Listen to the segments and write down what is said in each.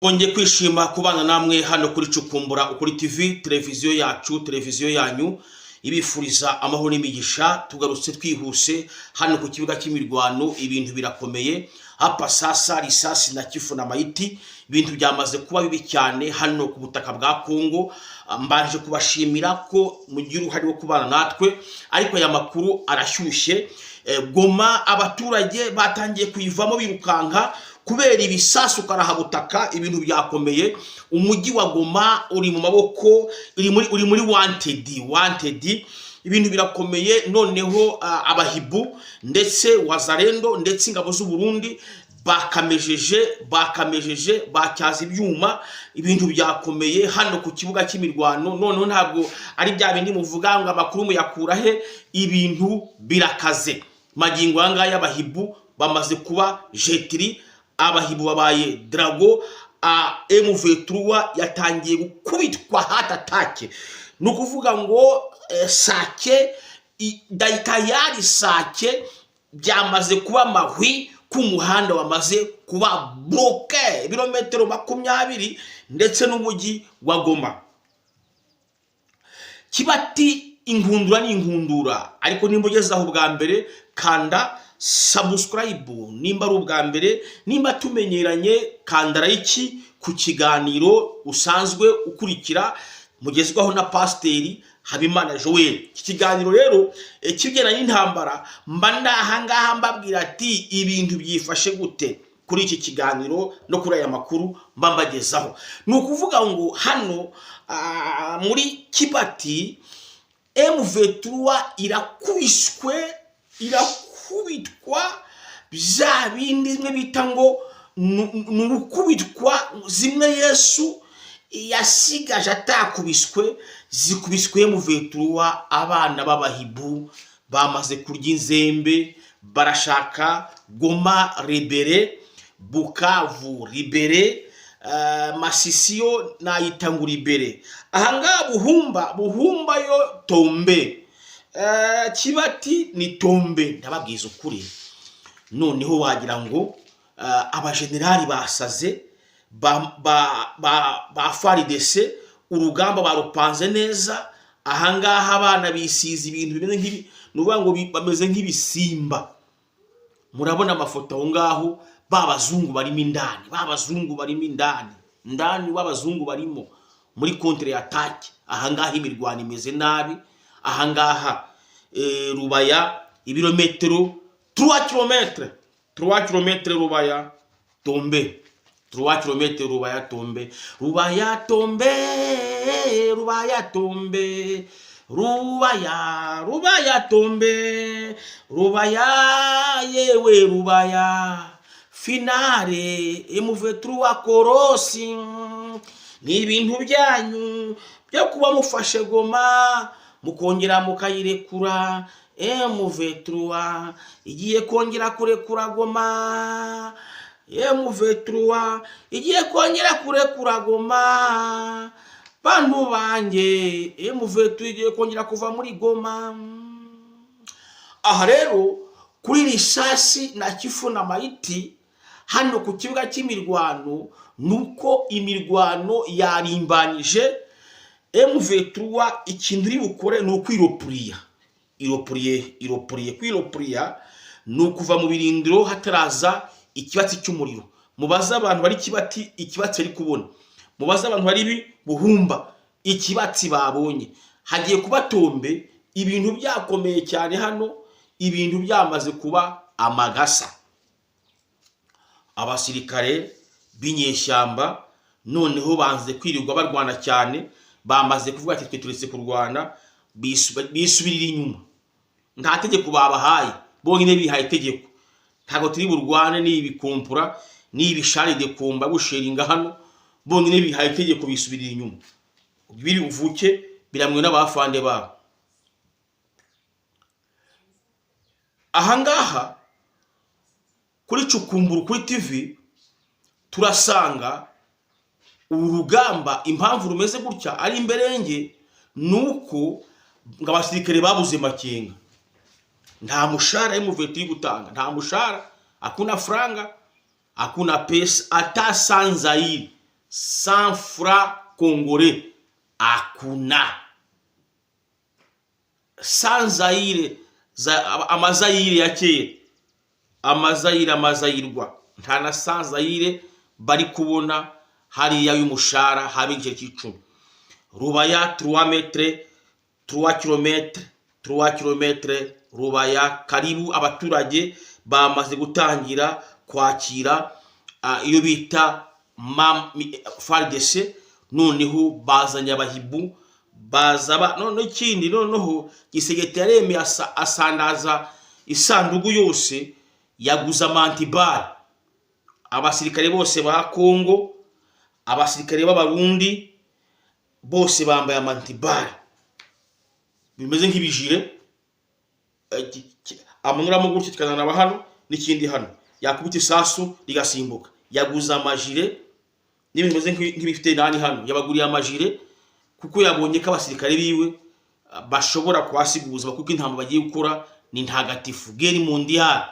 Twongeye kwishima kubana namwe hano kuri Cukumbura Ukuri TV, televiziyo yacu, televiziyo yanyu ibifuriza amahoro n'imigisha. Tugarutse twihuse hano ku kibuga cy'imirwano, ibintu birakomeye. Hapa sasa risasi na kifo na maiti, ibintu byamaze kuba bibi cyane hano ku butaka bwa Kongo. Mbanje kubashimira ko mugira uruhare rwo kubana natwe, ariko aya makuru arashyushye. Goma abaturage batangiye kuyivamo birukanka kubera ibisasu karahabutaka, ibintu byakomeye. Umujyi wa Goma uri mu maboko, uri muri wanted, wanted. Ibintu birakomeye. Noneho abahibu ndetse wazalendo ndetse ingabo z'u Burundi bakamejeje bacyaza ibyuma, ibintu byakomeye hano ku kibuga cy'imirwano. Noneho ntabwo ari bya bindi muvuga ngo amakuru muyakura he, ibintu birakaze. Magingo aya ngaya abahibu bamaze kuba jetiri, abahibu babaye drago. A M23 yatangiye gukubitwa hatatake, ni ukuvuga ngo Sake tayari, Sake byamaze kuba mahwi, k'umuhanda wamaze kuba bloqué ibirometero 20 ndetse n'umujyi wa Goma. Kibati inkundura ni inkundura, ariko nimba ugeze aho bwa mbere, kanda subscribe. Nimba ari ubwa mbere, nimba tumenyeranye, kanda like ku kiganiro usanzwe ukurikira mugezwaho na Pasiteri Habimana Joel. Iki kiganiro rero kigendanye n'intambara, mba ndahangaha mbabwira ati ibintu byifashe gute kuri iki kiganiro no kuri aya makuru mba mbagezaho. Ni ukuvuga ngo hano muri Kibati M23 irakubiswe, irakubitwa bya bindi bimwe bita ngo ni ugukubitwa zimwe Yesu yasigaje atakubiswe, zikubiswe M23. Abana b'abahibu bamaze kurya inzembe, barashaka Goma libérée, Bukavu libérée, Masisi yo nayita ngo libérée. Ahangaha Buhumba, Buhumba yo tombé, Kibati ni tombé. Ndababwiza ukuri, noneho wagira ngo abajenerali basaze ba FARDC, urugamba barupanze neza. Ahangaha abana bisize ibintu bimeze nk'ibi, ni ukuvuga ngo bameze nk'ibisimba. Murabona amafoto aho ngaho, ba bazungu barimo indani, ba bazungu barimo indani ndani, b'abazungu barimo muri contre-attaque. Ahangaha imirwano imeze nabi. Ahangaha Rubaya, ibirometero 3 km, 3 km, Rubaya tombé, 3 km, Rubaya tombé, Rubaya tombé, Rubaya tombé, Rubaya, Rubaya tombé, Rubaya, yewe Rubaya finale. M23 korosi ni ibintu byanyu byo kuba mufashe Goma mukongera mukayirekura. M23 igiye kongera kurekura Goma, M23 igiye kongera kurekura Goma. Bantu banjye, M23 igiye kongera kuva muri Goma. Aha rero kuri risasi na kifo na maiti hano ku kibuga cy'imirwano, nuko imirwano yarimbanyije. M23 ikintu iri bukore ni ukwireplier, ireplier, ireplier. Kwireplier ni ukuva mu birindiro hataraza ikibatsi cy'umuriro. Mubaze abantu bari Kibati ikibatsi bari kubona, mubaze abantu bari Buhumba ikibatsi babonye. Hagiye kuba tombé, ibintu byakomeye cyane hano, ibintu byamaze kuba amagasa. Abasirikare b'inyeshyamba noneho banze kwirirwa barwana cyane, bamaze kuvuga ati twe turetse kurwana, bisubirira inyuma. Nta tegeko babahaye, bonyine bihaye itegeko: ntabwo turi burwane n'ibi bikompura n'ibi chars de combat busheringa hano. Bonyine bihaye itegeko, bisubirira inyuma. Biri buvuke biramwe n'abafande babo. Ahangaha kuri Cukumbura Kuri TV turasanga uru rugamba impamvu rumeze gutya ari imberenge, ni uko ngo abasirikare babuze makenga. Nta mushahara M23 iri gutanga, nta mushahara, hakuna franga, hakuna pesa, ata sanzayiri. 100 francs congolais, hakuna 100 Zaire za, amazayire ya kera, amazayire, amazayirwa, nta na 100 Zaire bari kubona hariya y'umushahara, haba igice cy'icumi. Rubaya, 3 mètres, 3 km, 3 km Rubaya karibu. Abaturage bamaze gutangira kwakira iyo bita FARDC. Noneho bazanye abahibu baza noneho ikindi, noneho Tshisekedi yaremeye asandaza isanduku yose, yaguze ama anti-balles. Abasirikare bose ba Kongo, abasirikare b'Abarundi bose bambaye ama anti-balles, bimeze nk'ibijire. Amanuramo gutya, kikazana hano n'ikindi hano, yakubita isasu rigasimbuka. Yaguze amajire n'ibintu bimeze nk'ibifite nani hano. Yabaguriye amajire kuko yabonye ko abasirikare biwe bashobora kuhasiga ubuzima, kuko intambara bagiye gukora ni ntagatifu, guerre mondiale.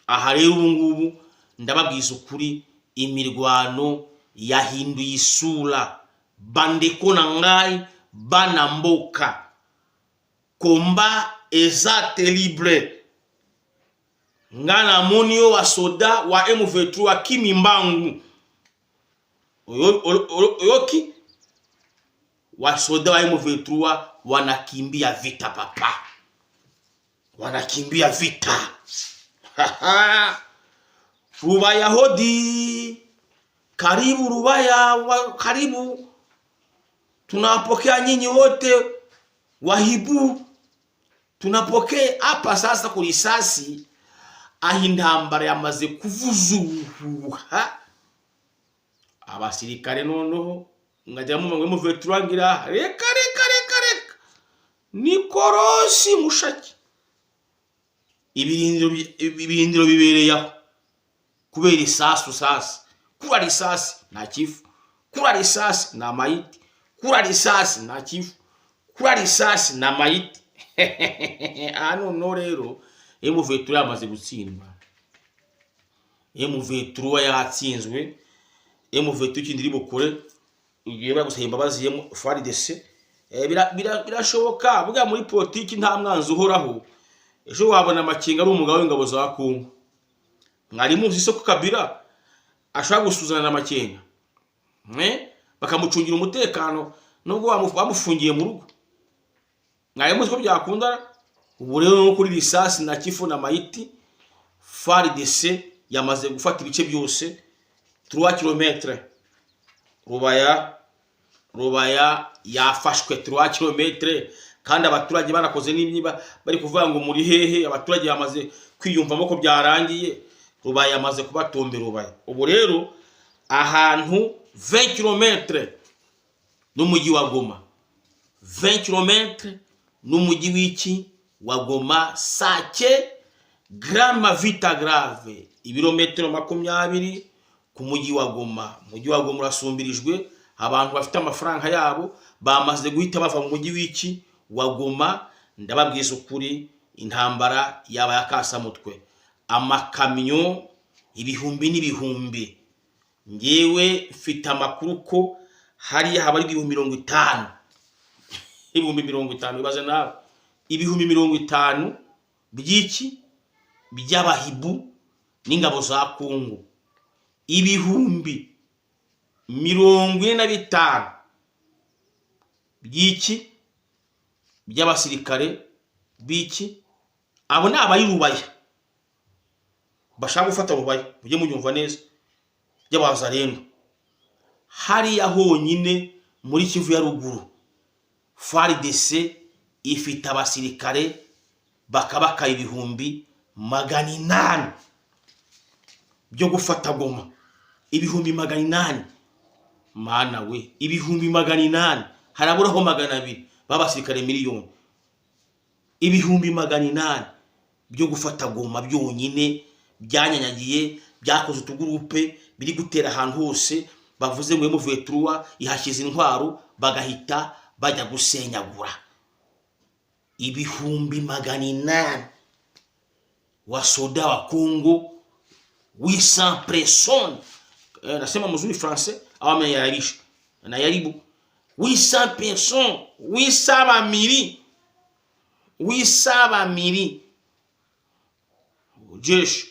Aha rero ubu ngubu ndababwiza ukuri, imirwano yahinduye isura. Bandeko na ngai, bana mboka, combat eza terrible. Nga namoni yo basoda wa M23 akimi mbangu. Oyoki, wasoda wa M23 wanakimbia vita, papa, wanakimbia vita. Rubaya hodi, karibu Rubaya karibu, tunawapokea nyinyi wote wahibu, tunapokea hapa sasa kurisasi. Aho intambara yamaze kuvuza ubuhuha, abasirikare noneho ngajya mu ngo M23 ngira reka reka reka reka, ni korosi mushaki. Ibirindiro bibereye aho kubera isasu. Sasa kura risasi nta kifu, kura risasi nta mayiti, kura risasi nta kifu, kura risasi nta mayiti. Aha noneho rero M23 yamaze gutsindwa, M23 yatsinzwe. M23 ikindi iri bukore, igiye bagusaba imbabazi FARDC. Birashoboka bwa muri politiki nta mwanzi uhoraho. Ejo wabona Makenga ari umugabo w'ingabo za Kongo. Mwari muzi se ko Kabila ashobora gusuzana na Makenga, bakamucungira umutekano nubwo bamufungiye mu rugo? Mwari muzi ko byakunda? Ubu rero no kuri risasi na kifu na mayiti, FARDC yamaze gufata ibice byose, 3 km Rubaya. Rubaya yafashwe, 3 km, kandi abaturage barakoze n'imyiba, bari kuvuga ngo muri hehe. Abaturage bamaze kwiyumvamo ko byarangiye, Rubaya yamaze kubatombera. Rubaya ubu rero ahantu 20 km n'umujyi wa Goma, 20 km n'umujyi w'iki wa Goma. Sake grama vita grave, ibirometero 20 ku mujyi wa Goma. Umujyi wa Goma urasumbirijwe. Abantu bafite amafaranga yabo bamaze guhita bava mu mujyi w'iki wa Goma. Ndababwiza ukuri, intambara yaba yakasamutwe. Amakamyo ibihumbi n'ibihumbi, ngewe mfite amakuru ko hariya haba ari 50,000, 50,000, ibaze nawe, 50,000 by'iki, by'abahibu n'ingabo za Kongo, 45,000 by'iki, by'abasirikare b'iki. Abo ni abayirubaya bashaka gufata Rubaya, mujye munyumva neza, by'abazarendo. Hariya honyine muri Kivu ya Ruguru, FARDC ifite abasirikare bakabaka 800,000 byo gufata Goma. 800,000, mana we, 800,000, haraburaho 200 b'abasirikare miliyoni. 800,000 byo gufata Goma byonyine, byanyanyagiye, byakoze utugurupe, biri gutera ahantu hose bavuze ngo M23 ihashyize intwaro, bagahita bajya gusenyagura. 800,000 wa soda wa Kongo, 800 personnes. Nasema mzuri français au ameyaribisha nayaribu. 800 personnes, 800 bamiri, 800 bamiri jeshi.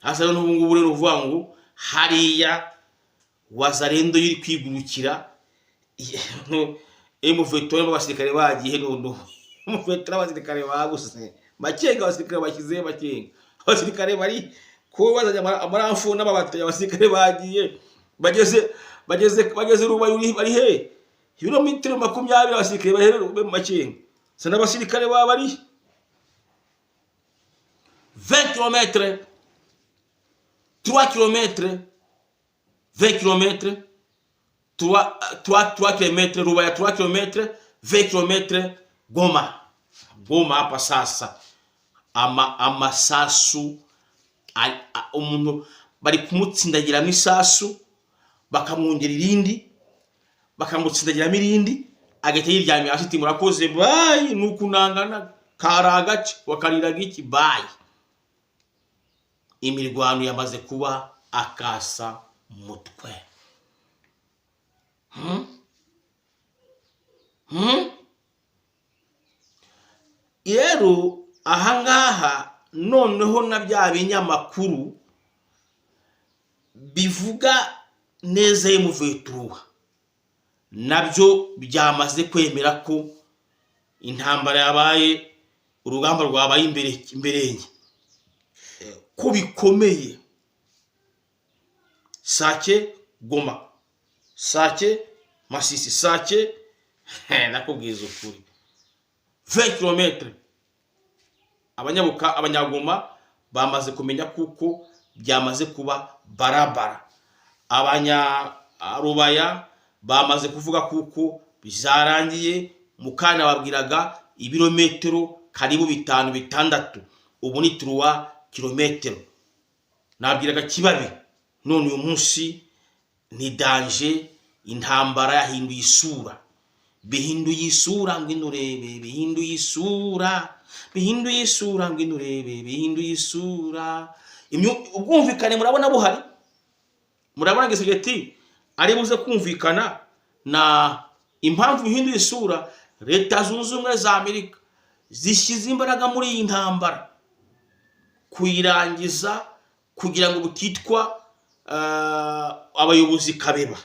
Hasa rero n'ubu ngubu rero uvuga ngo hariya Wazalendo iri kwigurukira M23, abasirikare bagiye. Noneho M23 abasirikare babuze Makenga, abasirikare bashyizeyo Makenga, abasirikare bari ko bazanye amaramfu n'amabatayo, abasirikare bagiye bageze Rubayo, bari he? Ibirometero 20. Abasirikare bari he? Makenga sa n'abasirikare baba bari 20 km, 3 km, 20 km, 3 3 3 km Rubaya, 3 km, 20 km Goma. Goma hapa sasa amasasu umuntu bari kumutsindagiramo isasu, bakamwongera irindi, bakamutsindagiramo irindi, agahita yiryamira hasi ati: "Murakoze, bye." Ni ukunangana kari agace wakariraga iki? Bye. Imirwano yamaze kuba akasa mutwe. Hmm? Hmm? Rero ahangaha noneho na bya binyamakuru bivuga neza M23 nabyo byamaze kwemera ko intambara yabaye, urugamba rwabaye imbere imberenge, ko bikomeye. Sake, Goma, Sake, Masisi, Sake, nakubwiza ukuri, 20 km. Abanyabuka, abanyagoma bamaze kumenya kuko byamaze kuba barabara. Abanyarubaya bamaze kuvuga kuko bizarangiye. Mukanya babwiraga ibirometero karibu bitanu, bitandatu, ubu ni 3 kilometero. Nabwiraga Kibabe, none uyu munsi ni danger. Intambara yahinduye isura, bihinduye isura, ngwino urebe, bihinduye isura, bihinduye isura, ngwino urebe, bihinduye isura. Ubwumvikane murabona buhari, murabona Tshisekedi ari buze kumvikana na impamvu bihinduye isura. Leta Zunze Ubumwe za Amerika zishyize imbaraga muri iyi ntambara kuyirangiza kugira ngo butitwa abayobozi kabeba,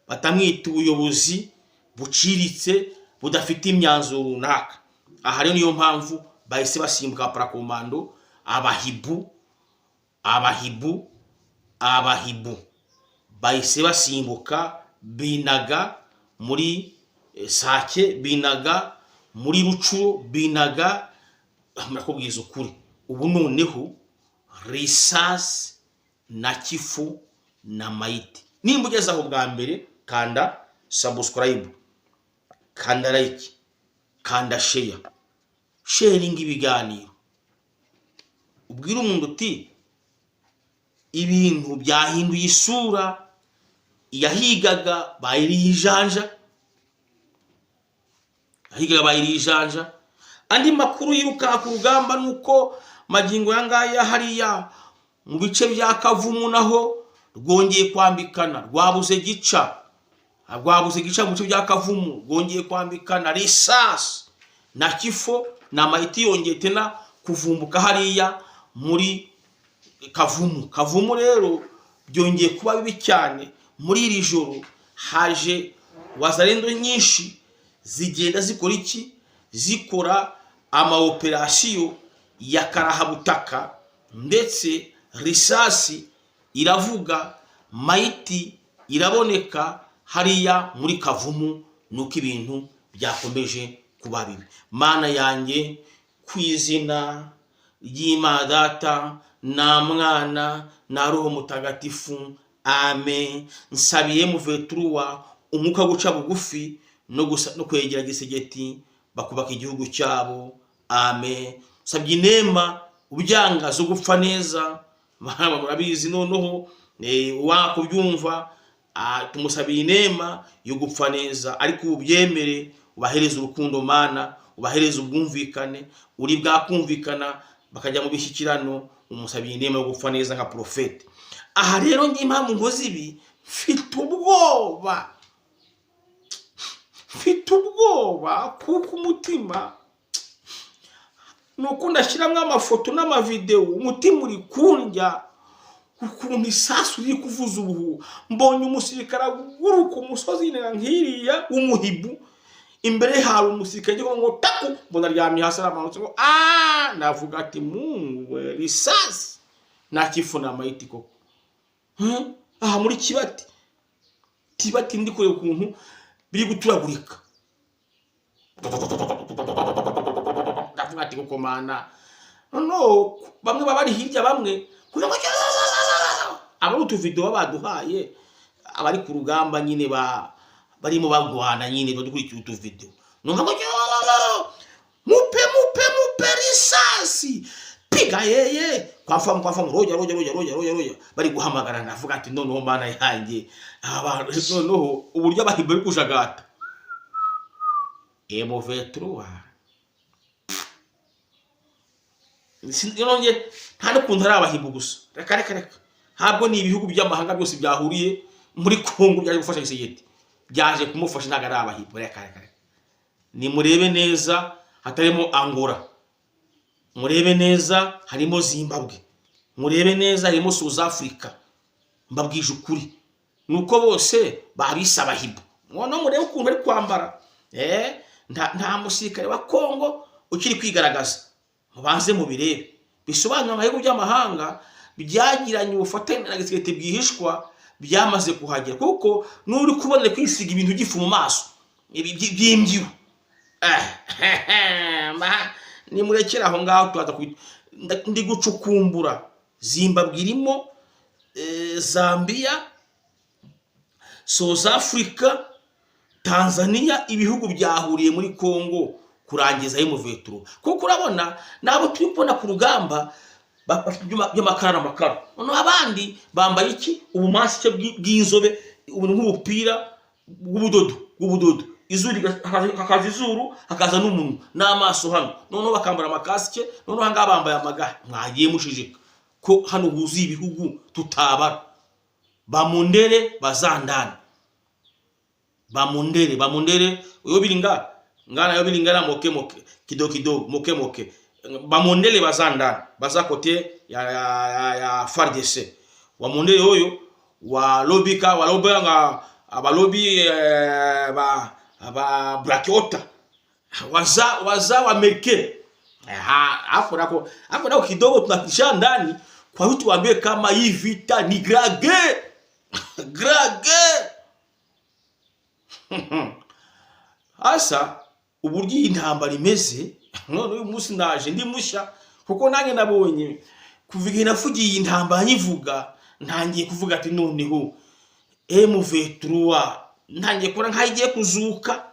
batamwita ubuyobozi buciriritse budafite imyanzuro runaka. Aha rero niyo mpamvu bahise basimbuka parakomando, abahibu, abahibu, abahibu bahise basimbuka binaga muri Sake, binaga muri Rutshuru, binaga. Nakubwiza ukuri, ubu noneho risasi na kifu na mayiti. Nimba ugeze aho bwa mbere, kanda subscribe, kanda like, kanda share, sharinga ibiganiro, ubwire umuntu uti: "Ibintu byahinduye isura." Yahigaga bayiriye ijanja, yahigaga bayiriye ijanja. Andi makuru yirukanka ku rugamba ni uko magingo aya ngaya hariya mu bice bya Kavumu naho rwongeye kwambikana, rwabuze gica, rwabuze gica. Mu bice bya Kavumu rwongeye kwambikana, risasi na kifo na mayiti yongeye tena kuvumbuka hariya muri Kavumu. Kavumu rero byongeye kuba bibi cyane. Muri iri joro haje Wazalendo nyinshi, zigenda zikora iki? Zikora ama operasiyo ya karahabutaka, ndetse risasi iravuga, mayiti iraboneka hariya muri Kavumu. Nuko ibintu byakomeje kuba bibi. Mana yanjye, ku izina ry'Imana Data na Mwana na Roho Mutagatifu, amen. Nsabiye M23 umwuka wo guca bugufi no kwegera Tshisekedi, bakubaka igihugu cyabo, amen. Nsabye inema ubyanga zo gupfa neza. Murabizi noneho wakubyumva, tumusabiye inema yo gupfa neza, ariko ubyemere, ubahereze urukundo Mana, ubahereze ubwumvikane, uri bwakumvikana bakajya mu bishyikirano. Umusabiye inema yo gupfa neza nka porofete. Aha rero njye impamvu nkoze ibi, mfite ubwoba, mfite ubwoba, kuko umutima ni uko ndashyiramo amafoto n'amavidewo, umutima uri kundya ukuntu isasu riri kuvuza ubuhuha. Mbonye umusirikare aguruka umusozi nk'iriya w'umuhibu, imbere ye hari umusirikare ugiye ngo taku, mbona aryamye hasi aramanutse ngo aaa. Navuga ati: "Mungu we, risasi nakifuna maiti koko." Aha muri Kibati, Kibati ndi kureba ukuntu biri guturagurika, ndavuga ati: "Koko Mana." Noneho bamwe baba bari hirya, bamwe aba ari utuvidewo baduhaye, abari ku rugamba nyine barimo bagwana nyine badukurikiye utuvidewo, numva ngo: "Mupe, mupe, mupe risasi, piga yeye kwa famu, roja, roja, roja, roja, roja, roja." Bari guhamagara, navuga ati: "Noneho Mana yanjye, aba noneho uburyo abahibu bari kujagata M23." Nongeye nta n'ukuntu ari abahibu gusa, reka, reka, reka. Ntabwo ni ibihugu by'amahanga byose byahuriye muri Kongo byaje gufasha Tshisekedi, byaje kumufasha, ntabwo ari abahibu, reka, reka, reka. Nimurebe neza hatarimo Angola, murebe neza harimo Zimbabwe, murebe neza harimo South Africa. Mbabwije ukuri nuko bose babise abahibu. Noneho murebe ukuntu bari kwambara. Nta musirikare wa Kongo ukiri kwigaragaza, mubanze mubirebe. Bisobanura nka ibihugu by'amahanga byagiranye ubufatanye na gisirikare bwihishwa byamaze kuhagera, kuko n'uri kubona kwisiga ibintu gifu mu maso ibi by'imbyiru. Nimurekere aho ngaho, tubaza ndi gucukumbura. Zimbabwe irimo, Zambia, South Africa, Tanzania, ibihugu byahuriye muri Congo kurangiza M23, kuko urabona nabo turi kubona ku rugamba bafite ibyuma by'amakara n'amakara. Noneho abandi bambaye iki? Ubumasike bw'inzobe, ubu nk'ubupira bw'ubudodo, izuru hakaza izuru, hakaza n'umunwa n'amaso hano. Noneho bakambara amakasike. Noneho ahangaha bambaye amaga. Mwagiye mushijika ko hano huzuye ibihugu tutabara. Bamundere bazandana, bamundere, bamundere oyo bilinga ngana yo bilingana moke moke, kidogo kidogo, moke moke. Bamundele bazandana, baza kote ya FARDC. Wamundele oyo walobika, walobanga abalobi ba brakiota waza wameke hapo nako kidogo tunatisha ndani. Kwa hiyo tuambie kama hii vita ni grage grage. Hasa uburyo iyi ntambara imeze none uyu munsi, ndaje ndi mushya, kuko nanjye nabonye kuva igihe navugiye iyi ntambara nyivuga, ntangiye kuvuga ati: "Noneho M23 ntangiye kubona nkaho igiye kuzuka."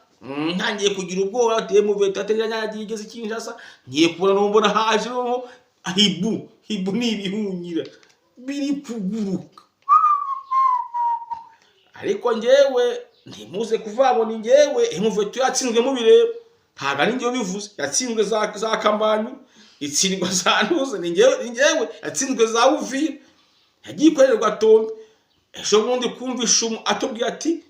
Ntangiye kugira ubwoba ati: "M23 atari yagiye igeze Kinshasa." Ngiye kubona numbona haje noneho hibu hibu, ni ibihunyira biri kuguruka. Ariko njyewe ntimuze kuvuga ngo ni njyewe. M23 yatsinzwe mubireba, ntabwo ari njyewe bivuze. Yatsinzwe za Kambanyu, itsindwa za Ntuze, ni njyewe yatsinzwe za Uvira, yagiye ikorerwa tombe. Ejo bundi kumvisha atubwiye ati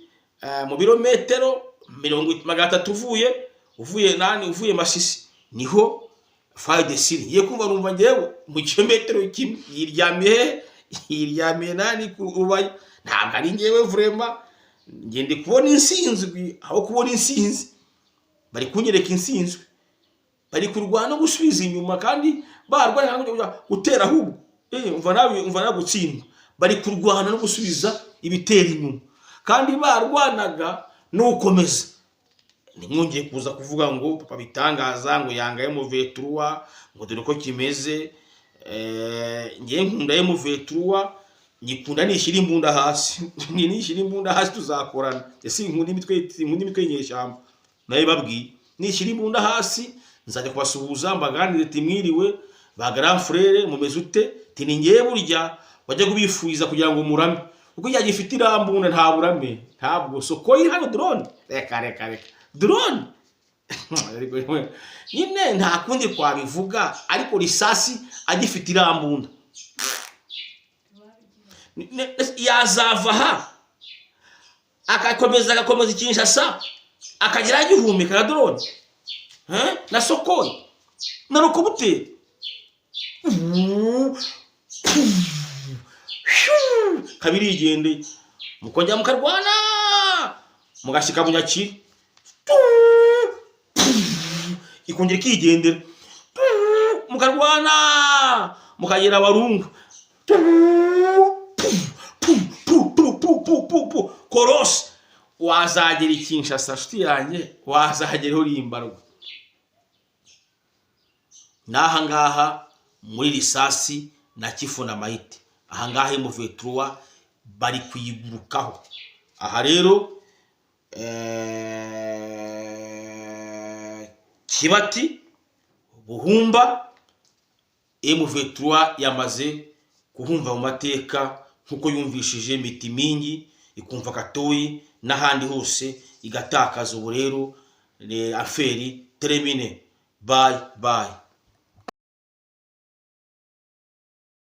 mu birometero 300 uvuye nani, uvuye Masisi niho FARDC. Ngiye kumva numva njyewe mu kilometero kimwe yiryamiye, yiryamiye nani ku Rubaya. Ntabwo ari njyewe vraiment, njye ndi kubona insinzwi aho kubona insinzi. Bari kunyereka insinzwi, bari kurwana no gusubiza inyuma kandi barwana gutera ahubwo. Umva nawe, umva nawe gutsindwa. Bari kurwana no gusubiza ibitera inyuma kandi barwanaga no gukomeza. Ntimwongeye kuza kuvuga ngo papa bitangaza ngo yanga M23, ngo dore ko kimeze. Ngewe nkunda M23, nyikunda nishyira imbunda hasi. Nishyira imbunda hasi tuzakorana. Ese inkunda imitwe, inkunda imitwe y'inyeshyamba? Nayo babwiye, nishyira imbunda hasi nzajya kubasuhuza, mbaganire ati: "Mwiriwe ba grand frère, mumeze ute?" Ati: "Ni ngewe burya wajya kubifuriza kugira ngo murame," kuko igihe gifite irambunda nta burame, ntabwo soko iri hano. Drone, reka, reka, reka, drone nyine nta kundi twabivuga, ariko risasi agifite irambunda. Yazava aha agakomeza, agakomeza i Kinshasa, akagera agihumeka na drone, eh? Na Sukhoi na hélicoptère, kabiri igendeye, mukongera mukarwana, mugashyika Bunyakiri, ikongera ikigendera, mukarwana, mukagera Barungu, korosi. Wazagera i Kinshasa, nshuti yanjye, wazagera urimbarwa n'aha ngaha muri risasi na kifu na mayiti. Aha ngaha M23 bari kuyigurukaho. Aha rero Kibati, Buhumba, M23 yamaze kuhumva mu mateka, nk'uko yumvishije Mitimingi, ikumva Katoyi n'ahandi hose, igatakaza. Ubu rero ni affaire terminée. Bye bye.